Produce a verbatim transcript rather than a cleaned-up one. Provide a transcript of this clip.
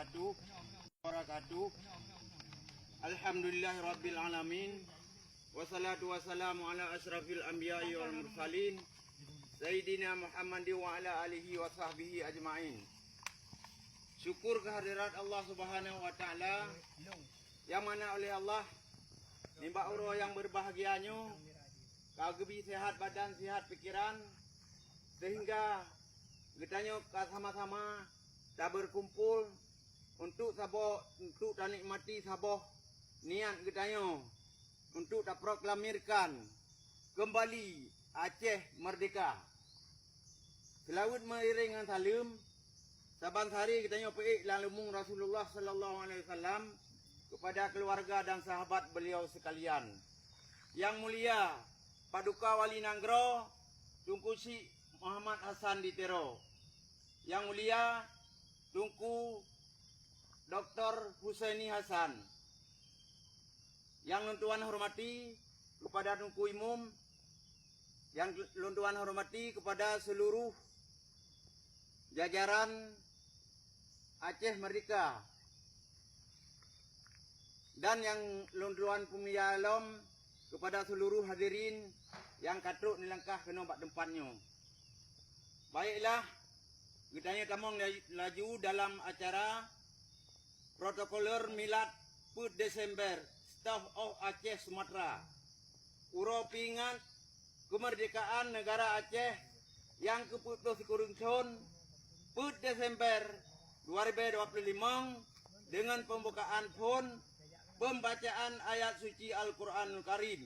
wabarakatuh. Alhamdulillahirabbil alamin. Wassalatu wassalamu ala asyrafil anbiya'i wal mursalin, Sayyidina Muhammadin wa ala alihi wa sahbihi ajma'in. Syukur kehadirat Allah Subhanahu wa Ta'ala, nyang mana oleh Allah, nibak uroe nyang berbahagia nyoe, ka geubri sehat badan, sehat pikiran, sehingga geutanyoe ka sama-sama taberkumpul untuk saboh, untuk tanikmati saboh niat geutanyoe untuk taproklamirkan kembali Aceh merdeka. Seulaweuet meuiréng ngon saleuem, saban sari geutanyoe peuék lam leumung Rasulullah sallallahu alaihi wasallam kepada keluarga dan sahabat beliau sekalian. Yang mulia Paduka Wali Nanggroe Teungku Syik Muhammad Hasan di Tiro. Yang mulia Teungku Doktor Husaini Hasan. Yang lôn tuan hormati kepada Teungku Imum, yang lôn tuan hormati kepada seluruh jajaran Aceh Merdeka, dan yang lôn tuan peumulia lom kepada seluruh hadirin nyang ka trok neulangkah keunoe bak teumpat nyoe. Baiklah, geutanyoe tamong laju dalam acara protokoler milad peuet Desember, State of Aceh Sumatra. Uroe peuingat keumeurdekaan neugara Aceh nyang keu peuet ploh sikureueng thon, peuet Desember dua ribu dua puluh lima, deungon peumbukaan phon pembacaan ayat suci Al-Quranul Karim.